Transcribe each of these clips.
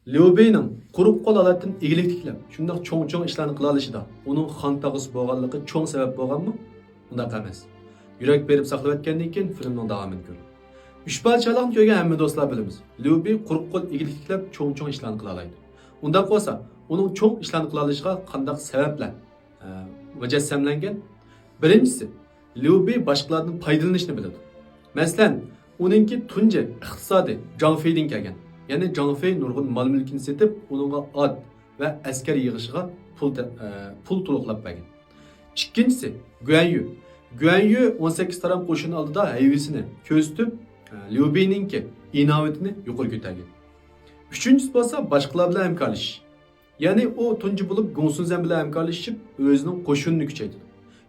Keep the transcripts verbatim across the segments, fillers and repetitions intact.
ليۇبىنىڭ قۇرۇق قول ھالەتتىن ئىگىلىك تىكلەپ، شۇنداق چوڭ-چوڭ ئىشلارنى قىلالىشىدا ئۇنىڭ خان تاغىسى بولغانلىقى چوڭ سەۋەب بولغانمۇ؟ ئۇنداق ئەمەس. يۈرەك بېرىپ ساقلىۋەتكەندىن كېيىن فىلىمنىڭ داۋامىنى كۆرۈڭ. ئۈچ پادىشاھلىقنى كۆرگەن ھەممە دوستلار بىلىمىز. ليۇبى قۇرۇق قول ئىگىلىك تىكلەپ چوڭ-چوڭ ئىشلارنى قىلالايدۇ. ئۇنداق بولسا، ئۇنىڭ چوڭ ئىشلارنى قىلالىشىغا قانداق سەۋەبلەر، ئە، مۇجەسسەملەنگەن؟ بىرىنچىسى، ليۇبى باشقىلاردىن پايدىلىنىشنى بىلىدۇ. مەسىلەن، ئۇنىڭكى تۇنجى ئىقتىسادى جاڭفېيدىن كەلگەن. يەنى جاڭفېي نۇرغۇن مال-مۈلكىنى سېتىپ، ئۇنىڭغا ئات ۋە ئەسكەر يىغىشىغا پۇل تە-، ئە، پۇل تولۇقلاپ بەرگەن. ئىككىنچىسى، گۈەنيۈ. گۈەنيۈ ئون سەككىز تارام قوشۇن ئالدىدا ھەيۋىسىنى كۆرسىتىپ، ئە، ليۇبىنىڭكى ئىناۋىتىنى يۇقىرى كۆتەرگەن. ئۈچىنچىسى بولسا باشقىلار بىلەن ھەمكارلىشىش. يەنى ئۇ تۇنجى بولۇپ گۇڭسۇنزەن بىلەن ھەمكارلىشىپ، ئۆزىنىڭ قوشۇنىنى كۈچەيتىدۇ.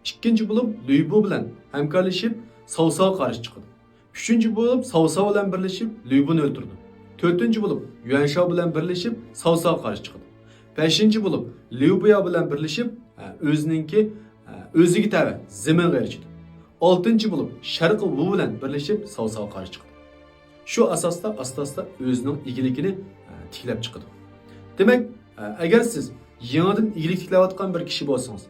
ئىككىنچى بولۇپ لۈيبۇ بىلەن ھەمكارلىشىپ، ساۋساغا قارشى چىقىدۇ. ئۈچىنچى بولۇپ ساۋساۋ بىلەن بىرلىشىپ، لۈيبۇنى ئۆلتۈرىدۇ. تۆتىنچى بولۇپ يۈەنشاۋ بىلەن بىرلىشىپ، ساۋساغا قارشى چىقىدۇ. بەشىنچى بولۇپ ليۇبۇيا بىلەن بىرلىشىپ، ئە، ئۆزىنىڭكى، ئە، ئۆزىگە تەۋە زېمىنغا ئېرىشىدۇ. ئالتىنچى بولۇپ شەرقىي ۋۇ بىلەن بىرلىشىپ، ساۋساغا قارشى چىقىدۇ. شۇ ئاساستا ئاستا-ئاستا ئۆزىنىڭ ئىگىلىكىنى، ئە، تىكلەپ چىقىدۇ. دېمەك، ئە، ئەگەر سىز يېڭىدىن ئىگىلىك تىكلەۋاتقان بىر كىشى بولسىڭىز،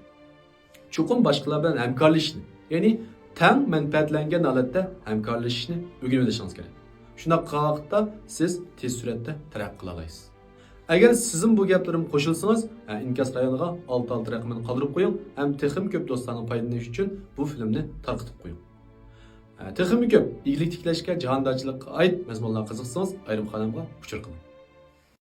چوقۇم باشقىلار بىلەن ھەمكارلىشىشنى، يەنى تەڭ مەنپەئەتلەنگەن ھالەتتە ھەمكارلىشىشنى ئۆگىنىۋېلىشىڭىز كېرەك. شۇنداق قىلغان ۋاقىتتا سىز تېز سۈرئەتتە تەرەققىي قىلالايسىز. ئەگەر سىزمۇ بۇ گەپلىرىمگە قوشۇلسىڭىز، ئە، ئىنكاس رايونىغا ئالتە ئالتە رەقىمىنى قالدۇرۇپ قويۇڭ ھەم تېخىمۇ كۆپ دوستلارنىڭ پايدىلىنىشى ئۈچۈن بۇ فىلىمنى تارقىتىپ قويۇڭ. ئە، تېخىمۇ كۆپ ئىگىلىك تىكلەشكە، جاھاندارچىلىققا ئائىت مەزمۇنلارغا قىزىقسىڭىز، ئايرىم قانالىمغا ئۇچۇر قىلىڭ.